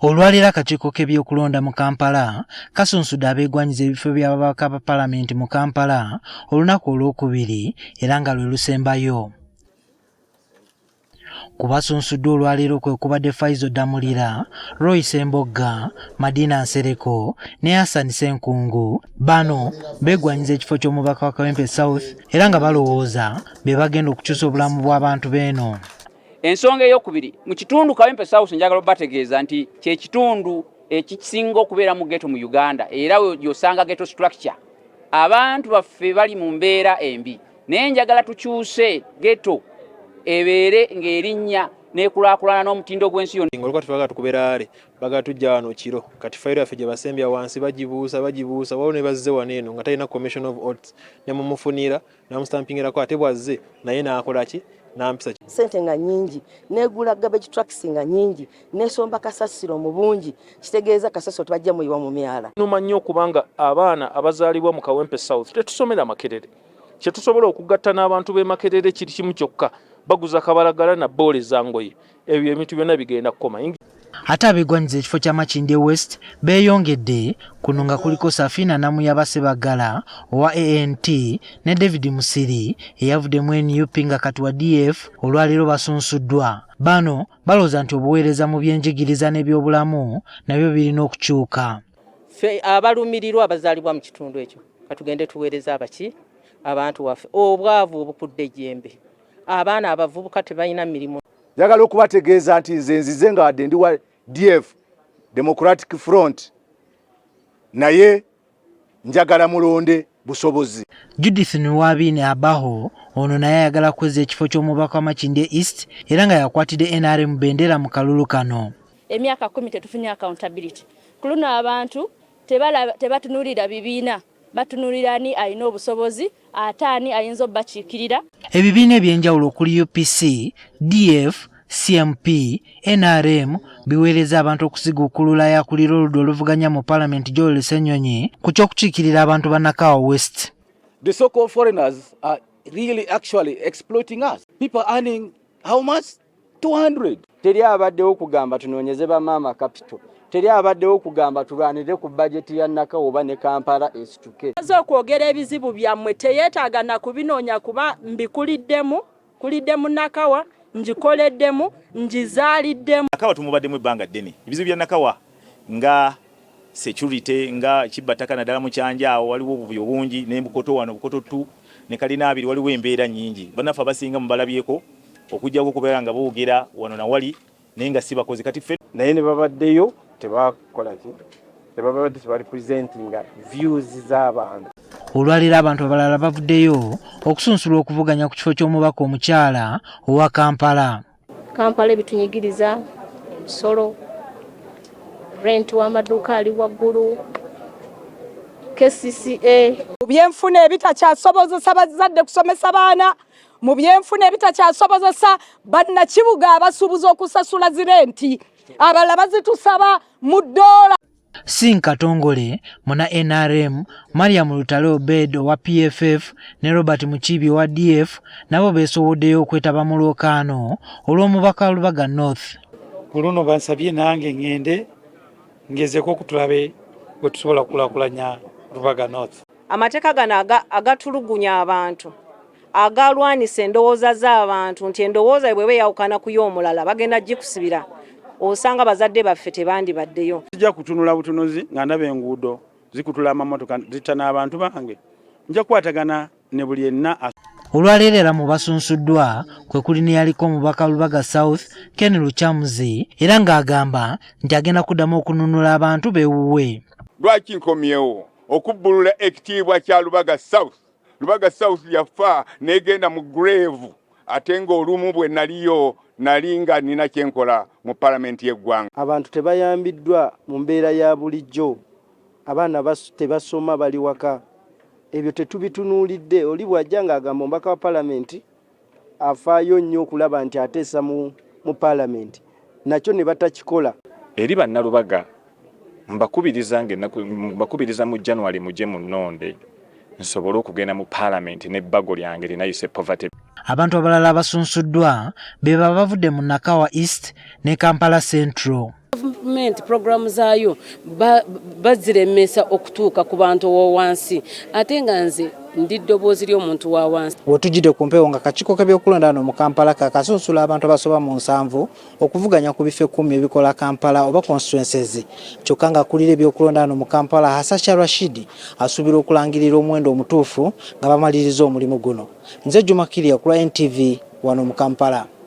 Olwaleero akakiiko k'ebyokulonda mu Kampala kasunsudde abeegwanyiza ebifo by'ababaka ba palamenti mu Kampala olunaku olwokubiri era nga lwe lusembayo. Ku basunsuddwa olwaleero kwe kubadde Faizo Damulira, Roy Sembogga, Madina Nsereko ne Hassan Ssenkungu. Bano beegwanyiza ekifo ky'omubaka wa Kawempe South era nga balowooza be bagenda okukyusa obulamu bw'abantu b'eno. Ensonga eyokubiri, mu kitundu Kawempe South njagala obategeeza nti kye kitundu ekisinga okubeera mu ghetto mu Uganda, era gy'osanga ghetto structure. Abantu baffe bali mu mbeera embi, naye njagala tukyuse ghetto ebeere ng'erinnya n'ekulaakulana n'omutindo gw'ensi yonna. Olwokuba twagala tukube rally, bagala tujja wano kiro, kati fayiro yaffe gye basembya wansi bagibuusa bagibuusa, waliwo ne bazze wano eno nga talina commission of oaths, ne mumufunira namustampingirako, ate bwazze naye n'akola ki, nampisa. Sente nga nyingi negula garbage trucks nga nyingi, nesomba kasasiro mu bungi, kitegeeza kasasiro tebajja muyiwa mu myala. Numa nnyo okubanga abaana abazaalibwa mu Kawempe South tetusomera Makerere. Kye tusobola okugatta n'abantu b'e Makerere kiri kimu kyokka, baguza kabalagala na boole za ngoye. Ebyo ebintu byonna bigenda kukoma. Ate abeegwanyiza ekifo kya Makindye West beeyongedde, kuno nga kuliko Safina Namuyaba Sebaggala owa ANT ne David Musiri eyavudde mu NUP nga kati wa DF. Olwaleero basunsuddwa. Bano balowooza nti obuweereza mu byenjigiriza n'ebyobulamu nabyo birina okukyuka. Ffe abalumirirwa abazaalibwa mu kitundu ekyo, katugende tuweereze abaki abantu waffe. Obwavu obukudde ejjembe, abaana abavubuka tebalina mirimu. Njagala okubategeeza nti nze nzize nga wadde ndi wa DF, Democratic Front, naye njagala mulonde busobozi. Judith Nuwabine Abaho ono naye ayagala kwezza ekifo ky'omubaka wa Makindye East era nga yakwatidde NRM bendera mu kalulu kano. Emyaka 10 tetufunye accountability. Ku luno abantu tebatunuulira bibiina, batunuulira ani alina obusobozi ate ani ayinza obbakiikirira. Ebibiina ebyenjawulo okuli UPC, DF, CMP, NRM biweereza abantu okusiguukulula yakulira oludda oluvuganya mu palamenti Joel Ssenyonyi ku ky'okukiikirira abantu ba Nakawa West. The so-called foreigners are really actually exploiting us. People earning how much? 200. Teri abaddewo kugamba tunoonyeze bamaama capital, teri abaddewo kugamba tulwanire ku bajeti ya Nakawa oba ne Kampala esituke. Maze okwogera ebizibu byammwe, teyeetaaga na kubinoonya kuba mbikuliddemu, kulidde mu Nakawa, ngikoleddemu, ngizaaliddemu. Nakawa tumubaddemu ebbanga ddene. Ebizibu bya Nakawa nga security, nga kibbattaka, naddala mu Kyanja awo waliwo obuvuyo bungi, ne Bukoto wano, Bukoto 2 ne Kalina 2, waliwo embeera nnyingi. Bannaffe abasinga mubalabyeko okujjako okubeera nga boogera wano nawali, naye nga si bakozi. Kati ffe Naye ne babaddeyo tebakola ki, tebabadde tebarepresentinga views z'abantu. Olwaleero abantu abalala bavuddeyo okusunsulwa okuvuganya ku kifo ky'omubaka omukyala owa Kampala. Kampala ebitunyigiriza, emisolo, rent w'amaduuka ali waggulu, KCCA. Mu byenfuna ebitakyasobozesa bazadde kusomesa baana, mu byenfuna ebitakyasobozesa bannakibuga abasuubuzi okusasula zirenti, abalala bazitusaba mu ddoola. Singh Katongole muna NRM, Mariam Lutale Obed owa PFF ne Robert Mukiibi owa DF nabo beesowoddeyo okwetaba mu lwokaano olw'omubaka Lubaga North. Ku luno bansabye nange ŋŋende ngezeko okutulabe bwe tusobola okukulaakulanya Lubaga North. Amateeka gano agatulugunya abantu, agalwanisa endowooza z'abantu, nti endowooza bweba eyawukana ku y'omulala bagenda gikusibira, osanga bazadde baffe tebandibaddeyo. Sijja kutunula butunuzi nga ndaba enguudo zikutula amamotoka zitta n'abantu bange. Nja kukwatagana ne buli yenna. Olwaleero era mu basunsuddwa kwe kuli neyaliko omubaka Lubaga South Ken Lukyamuzi, era ng'agamba nti agenda kuddamu okununula abantu bewuwe. Lwaki nkomyewo? Okubbulula ekitiibwa kya Lubaga South. Lubaga South yafa negenda mu grave, ate ng'olumu bwe naliyo nali nga nina kyenkola mu palamenti y'eggwanga. Abantu tebayambiddwa mu mbeera ya bulijjo, abaana tebasoma, bali waka, ebyo tetubitunuulidde. Oli bw'ajja ng'agamba omubaka wa palamenti afaayo nnyo okulaba nti ateesa mu palamenti, nakyo ne batakikola. Eri bannalubaga mbakubiriza nga mbakubiriza mu January mujje munnonde nsobole okugenda mu palamenti n'ebbago lyange linayise poverty. Abantu abalala abasunsuddwa be baba bavudde mu Nakawa East ne Kampala Central. Gavumenti pulogulaamu zaayo baziremesa okutuuka ku bantu owowansi, ate nga nze ndi ddoboozi ly'omuntu wa wansi. Wetujjidde ku mpewo nga kakiiko k'ebyokulonda wano mu Kampala kaakasunsula abantu abasoba mu nsanvu okuvuganya ku bifo ekkumi ebikola Kampala oba constituencies, kyokka ng'akulira ebyokulonda wano mu Kampala Hasasha Rashid asuubira okulangirira omuwendo omutuufu nga bamalirizza omulimu guno. Nze Juma Kirya ku lwa NTV wano mu Kampala.